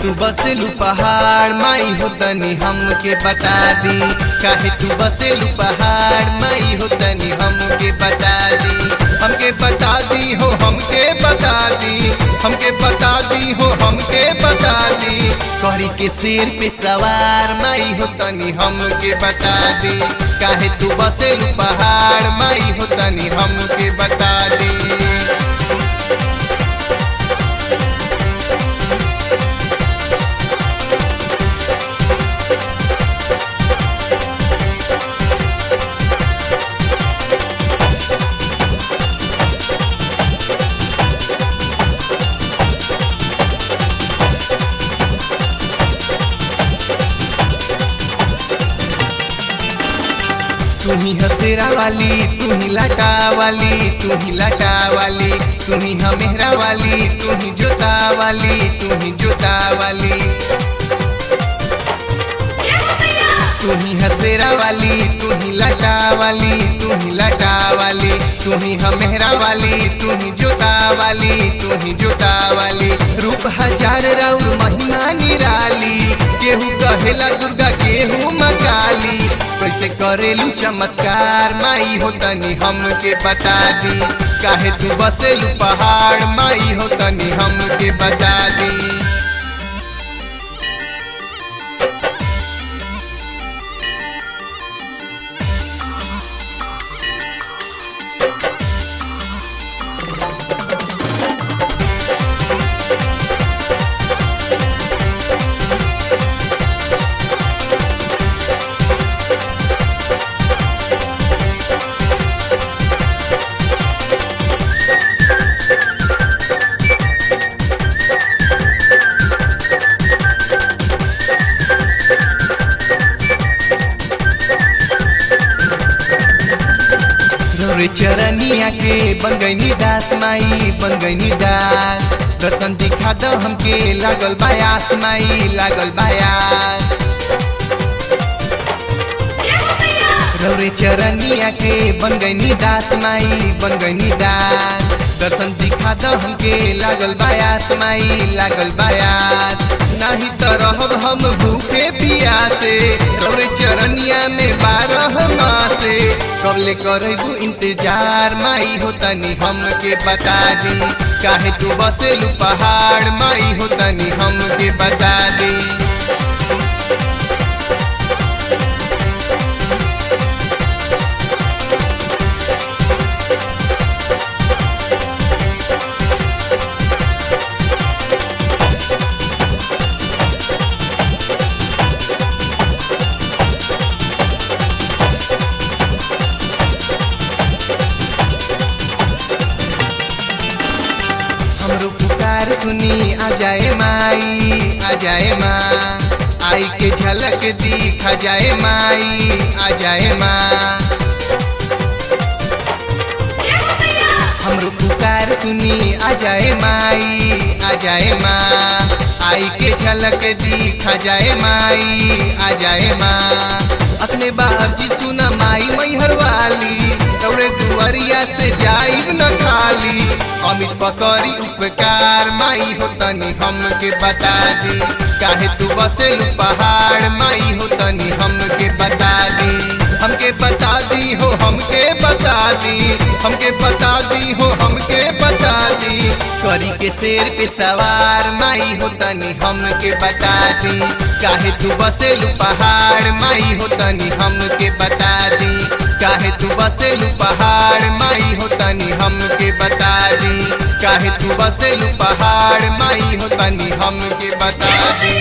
तू बसेलू पहाड़ माई हो तनी हमके बता दी, काहे तू बसेलू पहाड़ माई हो तनी हमके बता दी, हमके बता दी हो हमके बता दी, हमके बता दी हो हमके बता दी। करी के सिर पे सवार माई हो तनी हमके बता दी, काहे तू बसेलू पहाड़ माई हो तनी हमके बता दी। तू ही हसेरा वाली, तू ही लाटा वाली, तू ही लाटा वाली, तू ही हमेरा वाली, तू ही जोता वाली, तू ही जोता वाली। तू ही हसेरा वाली, तू ही लाटा वाली, तू ही लाटा वाली, तू ही हमेरा वाली, तू ही जोता वाली, तू ही जोता वाली। रूप हजार राउर महिमा निराली, केहू कहेला दुर्गा केहू माँ काली। कैसे करेलू चमत्कार माई हो तनी हमके बता दी, काहे तू बसेलू पहाड़ माई हो तनी हमके बता दी। चरनिया के बनगैनी दास माई, बनगैनी दास, दर्शन दिखा दो हमके लागल बायास माई, लागल बायास। रौरे चरनिया के बनगैनी दास माई, बनगैनी दास, दर्शन दिखा दो हमके लागल बायास माई, लागल बायास। नहीं तो रहब हम भूखे पियासे, रौरे चरनिया में 12 मासे। कबले करबू इंतजार माई हो तनी हमके बता दी, काहे तू बसेलू पहाड़ माई हो तनी हमके बता दी। हमरो पुकार सुनी आ जाए माई, आ जाए माँ, आई के झलक दिखा जाए माई, आ जाए माँ। हमरो पुकार सुनी आ जाए माई, आ जाए माँ, आई के झलक दिखा जाए माई, आ जाए माँ। अपने बाप जी सुना माई मैहर वाली, दौड़े दुआरिया से जाइब न खाली। अमित पकड़ी उपकार माई हो तनी हमके बता दी, काहे तू बसेलू पहाड़ माई हो तनी हमके बता दी, हमके बता दी हो हमके बता दी, हमके बता दी हो हमके बता दी। करी के शेर पे सवार माई हो तनी हमके बता दी, काहे तू बसेलू पहाड़ माई हो तनी हमके बता दी, काहे तू बसेलू पहाड़ माई हो तनी हमके बता दी, काहे तू बसेलू पहाड़ माई हो तनी हमके बता दी।